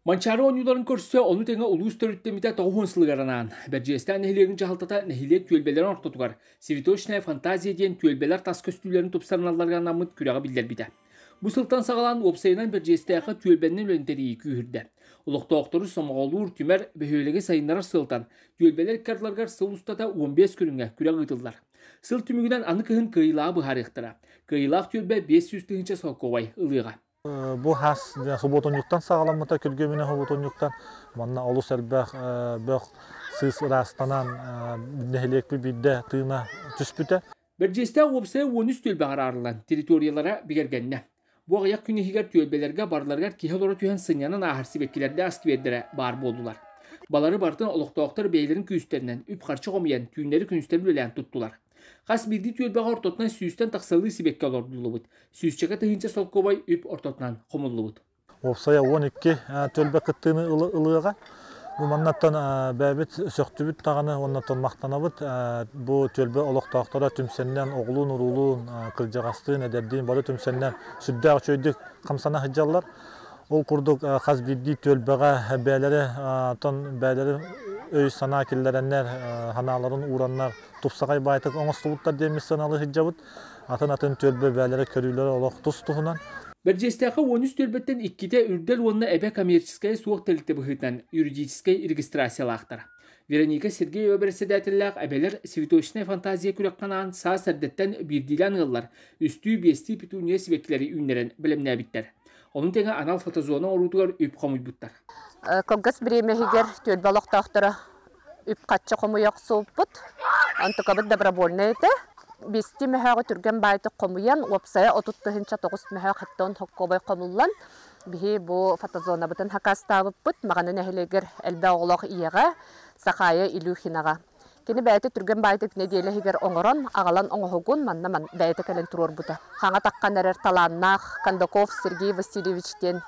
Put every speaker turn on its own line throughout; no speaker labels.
Манчаары оонньууларын көрсө, ону тэҥэ улуус төрүттэммитэ 90 сылыгар анаан, Бэрдьигэстээх нэһилиэгин дьаһалтата нэһилиэк түөлбэлэрин ортотугар «Цветочная фантазия» диэн түөлбэлэр тас көстүүлэрин тупсарыналларыгар анаммыт күрэҕи биллэрбитэ. Бу сылтан саҕалаан уопсайынан Бэрдьигэстээххэ түөлбэннэн үлэни тэрийии күүһүрдэ. Олохтоохтору сомоҕолуур, түмэр, бөһүөлэги сайыннарар сыалтан түөлбэлэр икки ардыларыгар сыл устата 15 көрүҥҥэ күрэх ыытыллар. Сыл түмүгүнэн аны кыһын кыайыылааҕы быһаарыахтара. Кыайыылаах түөлбэ 500 тыһыынча солкуобай ылыаҕа.
Бу хас субуотунньуктан саҕаламмыта күргүөмүнэ субуотунньуктан манна олус элбэх бөх сыыс ыраастанан нэһилиэкпит биирдэ тыына түспүтэ.
Бэрдьиэстээх уопсайа 13 түөлбэҕэ араарыллан территориялара бигэргэннэ. Бу аҕыйах күн иһигэр түөлбэлэргэ барыларыгар киһи олоро түһэн сынньанан ааһар сибэккилэрдээх сквердэрэ баар буоллулар. Балары барытын олохтоохтор бэйэлэрин күүстэринэн үп-харчы хомуйан түүннэри-күнүстэри үлэлээн туттулар. Хас биирдии түөлбэҕэ ортотунан сүүстэн тахсалыы сибэкки олордуллубут, сүүсчэкэ тыһыынча солкуобай үп ортотунан хомуллубут.
Уопсайа 12 түөлбэ кыттыыны ылыаҕа. Бу маннаттан бэйэбит сөхтүбүт даҕаны уоннаттан махтанабыт. Бу түөлбэ олохтоохторо түмсэннэн, оҕолуун-уруулуун, кырдьаҕастыын, эдэрдиин бары түмсэннэн сүрдээх үчүгэйдик хамсана сылдьаллар. Ол курдук хас биирдии түөлбэҕэ бэйэлэри тон бэйэлэри өй-санаа киллэрэннэр, санааларын уураннар тупсаҕай баайтык оҥостубуттар диэн сыаналыы сылдьабыт. Атын-атын түөлбэ бэйэлэрэ көрүүлэрэ олох тус-туһунан.
Бэрдьиэстээххэ 13 түөлбэттэн иккитэ Үрдэл уонна Эбэ коммерческай суох тэрилтэ быһыытынан юридическай регистрациялаахтар. Вероника Сергеева бэрэссэдээтэллээх Эбэлэр Цветочная фантазия күрэххэ анаан саас эрдэттэн биирдиилээн ыаллар үстүү-биэстии петуния сибэккилэри үүннэрэн бэлэмнээбиттэр. Ону тэҥэ анал фотозона оҥоруутугар үп хомуйбуттар.
Кылгас бириэмэ иһигэр түөлбэ олохтоохторо үп-харчы хомуйа охсубуппут. Онтукабыт добровольнай этэ. Биэстии мөһөөҕү түргэн баайтык хомуйан, уопсайа 30 009 мөһөөх хеттон хоккуобай хомуллан, биһи бу фотозонабытын хакастаабыппыт. Маҕаны нэһилиэгэр элбэх оҕолоох ийэҕэ Сахаайа Илюхинаҕа. Кини бэйэтэ түргэн баайтык нэдиэлэ иһигэр оҥорон, аҕалан оҥоһугун манна бэйэтэ кэлэн туруорбута. Хаҥа таххан эрэр талааннаах Кондаков Сергей Васильевич диэн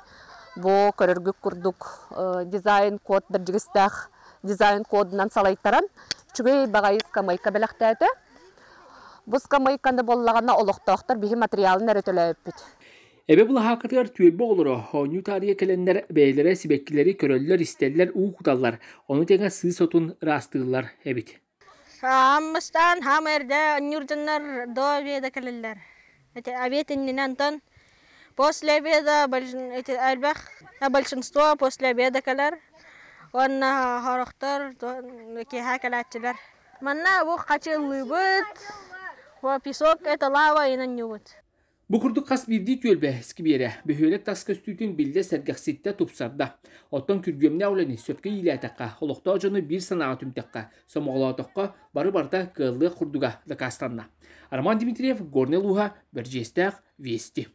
бу көрөргүт курдук дизайн-код бэрдьигэстээх дизайн-кодунан салайтаран, үчүгэй баҕайы скамейка бэлэхтээтэ. Бу скамейканы буоллаҕына олохтоохтор биһи материалын эрэ төлөөбүппүт.
Эбэ былаһааккатыгар түөлбэ оҕолоро оонньуу таарыйа кэлэннэр бэйэлэрэ сибэккилэри көрөллөр-истэллэр, уу куталлар, ону тэҥэ сыыс отун ыраастыыллар эбит.
Хааммыстаан хаама эрдэ анньыыр дьоннор до обеда кэлэллэр. Эти обед иннинэ онтон после обеда эти элбэх большинство после обеда кэлэр уонна сорохтор киэһэ кэлээччилэр. Манна бу хачыаллыыбыт, песок это лава инанньыбыт.
Бу курдук хас биирдии түөлбэ искибиэрэ бөһүөлэк тас көстүүтүн биллэ сэргэхситтэ тупсарда. Оттон күргүөмнээх үлэни сөпкө иилээтэххэ, олохтоох дьону биир санааҕа түмтэххэ, сомоҕолоотоххо бары барыта кыаллыах курдуга дакаастанна. Роман Дмитриев, Горнай улууһа, Бэрдьиэстээх, Вести.